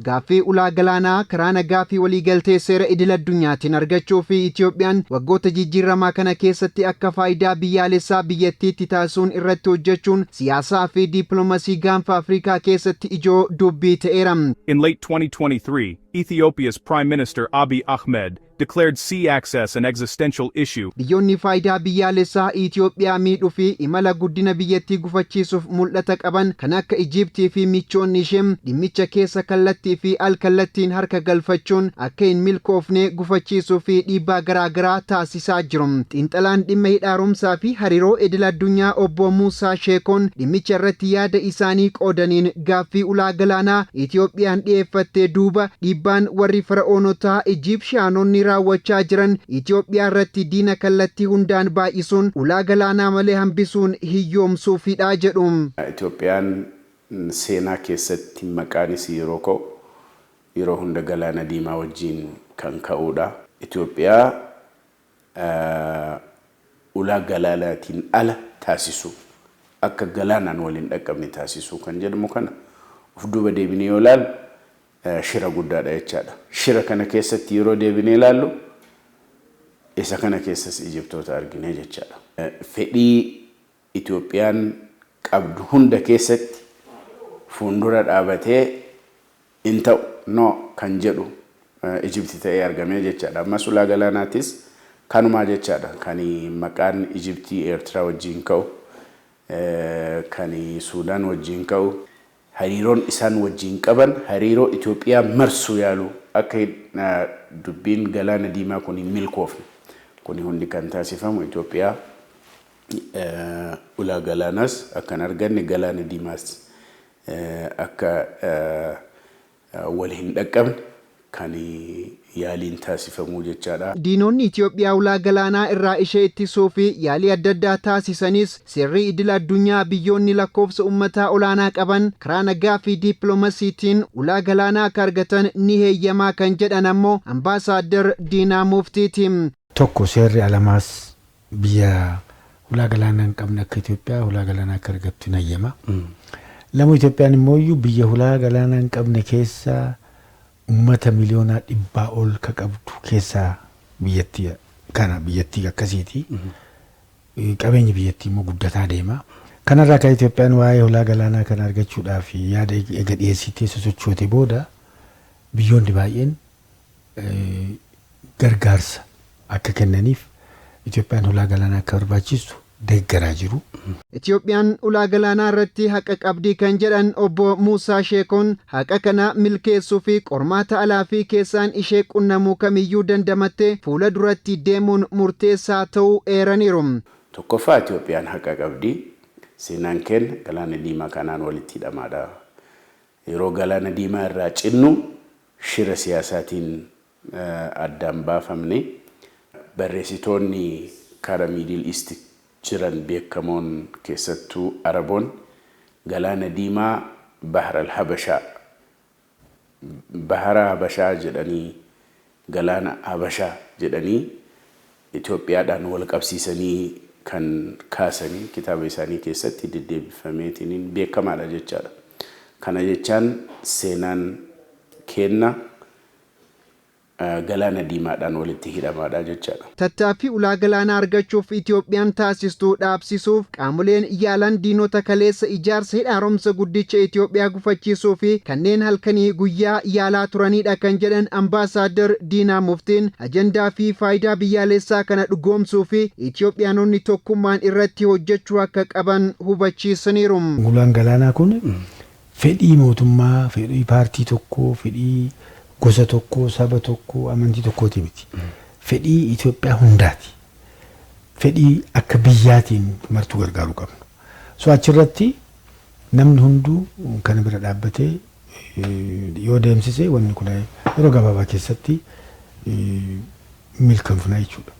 Gaaffii ulaa galaanaa karaa nagaa fi waliigaltee seera idil addunyaatiin argachuu fi Itoophiyaan waggoota jijjiiramaa kana keessatti akka faayidaa biyyaalessaa biyyattiitti taasisuun irratti hojjechuun siyaasaa fi diipiloomasii Gaanfa Afrikaa keessatti ijoo dubbii ta'eera. In late 2023, Ethiopia's Prime Minister Abiy Ahmed declared sea access an existential issue. Biyyoonni faayidaa biyyaalessaa Itoophiyaa miidhuu fi imala guddina biyyattii gufachiisuuf mul'ata qaban kan akka Ijiptii fi michoonni ishee dhimmicha keessa kallattii fi al kallattiin harka galfachuun akka hin milkoofne gufachiisuu fi dhiibbaa garaagaraa taasisaa jiru. Xiinxalaan dhimma hidha haaromsaa fi hariiroo idil addunyaa Obbo Muusaa Sheekoon dhimmicha irratti yaada isaanii qoodaniin, gaaffii ulaa galaanaa Itoophiyaan dhiyeeffattee duuba dhiibbaan warri fara'oonotaa Ijipshiyaanonni raawwachaa jiran Itoophiyaa irratti diina kallattii hundaan baay'isuun ulaa galaanaa malee hambisuun hiyyoomsuufidha jedhu. Itoophiyaan seenaa keessatti maqaan isii yeroo ka'u yeroo hunda Galaana Diimaa wajjin kan ka'udha. Itoophiyaa ulaa galaanaatiin ala taasisuu, akka galaanaan waliin dhaqqabne taasisuu kan jedhamu kana of duuba deebinee yoo ilaallu shira guddaadha jechaadha. Shira kana keessatti yeroo deebinee ilaallu isa kana keessas Ijiptoota argine jechaadha. Fedhii Itoophiyaan qabdu hunda keessatti fuuldura dhaabatee hin ta'u, no kan jedhu Ijipti ta'ee argamee jechaadha. Ammas ulaa galaanaatis kanumaa jechaadha. Kan maqaan Ijiptii Eertiraa wajjin ka'u, kan Suudaan wajjin ka'u, hariiroon isaan wajjin qaban hariiroo Itoophiyaa marsuu yaalu, akka dubbiin Galaana Diimaa kun hin milkoofne. Kuni hundi kan taasifamu Itoophiyaa ulaa galaanaas akka hin arganne, Galaana Diimaas akka wal hin dhaqqabne kan yaaliin taasifamuu jechaadha. Diinonni Itoophiyaa ulaa galaanaa irraa ishee ittisuu fi yaalii adda addaa taasisanis, seerri idil addunyaa biyyoonni lakkoofsa uummataa olaanaa qaban karaa nagaa fi diipiloomaasiitiin ulaa galaanaa akka argatan ni heeyyamaa kan jedhan ammoo Ambaasaaddar Diinaa Muftiiti. Tokko, seerri alamaas biyya ulaa galaanaa hin qabne akka Itoophiyaa ulaa galaanaa akka argattu hin hayyama. Lama, Itoophiyaan immoo iyyuu biyya ulaa galaanaa hin qabne keessa uummata miliyoonaa 100 ol ka qabdu keessaa biyyattii kana, biyyattii akkasiiti. Qabeenyi biyyattii immoo guddataa deema. Kanarraa kan Itoophiyaan waa'ee ulaa galaanaa kana argachuudhaaf yaada ega dhiyeessitee sosochoote booda biyyoonni baay'een gargaarsa akka kennaniif, Itoophiyaan ulaa galaanaa akka barbaachistu deeggaraa jiru. Itoophiyaan ulaa galaanaa irratti haqa qabdii kan jedhan Obbo Muusaa Sheekoon, haqa kana milkeessuu fi qormaata alaa fi keessaan ishee qunnamuu kamiyyuu dandamattee fuula duratti deemuun murteessaa ta'uu eeraniiru. Tokkoffaa, Itoophiyaan haqa qabdi. Seenaan keenya Galaana Diimaa kanaan walitti hidhamaadha. Yeroo Galaana Diimaa irraa cinnu shira siyaasaatiin addaan baafamne. Barreessitoonni kara Middle East jiran beekamoon, keessattuu Araboon, Galaana Diimaa Bahar al-Habashaa, Bahara Habashaa jedhanii, Galaana Habashaa jedhanii Itoophiyaadhaan wal qabsiisanii kan kaasanii kitaaba isaanii keessatti deddeebifameetiin beekamaadha jechaadha. Kana jechaan seenaan keenna Galaana Diimaadhaan walitti hidhamaadha jechaadha. Tattaaffii ulaa galaanaa argachuuf Itoophiyaan taasistu dhaabsisuuf qaamoleen yaalan diinota kaleessa ijaarsa hidha haaromsa guddicha Itoophiyaa gufachiisuu fi kanneen halkanii guyyaa yaalaa turanidha kan jedhan Ambaasaaddar Diinaa Muftiin, ajandaa fi faayidaa biyyaalessaa kana dhugoomsuu fi Itoophiyaanonni tokkummaan irratti hojjechuu akka qaban hubachiisaniiru. Ulaan galaanaa kun fedhii mootummaa, fedhii paartii tokkoo, fedhii gosa tokkoo, saba tokkoo, amantii tokkooti miti. Fedhii Itoophiyaa hundaati. Fedhii akka biyyaatiin martuu gargaaruu qabnu. So achirratti namni hunduu kana bira dhaabbatee yoo deemsise, wanni kun yeroo gabaabaa keessatti milkaa'ina jechuudha.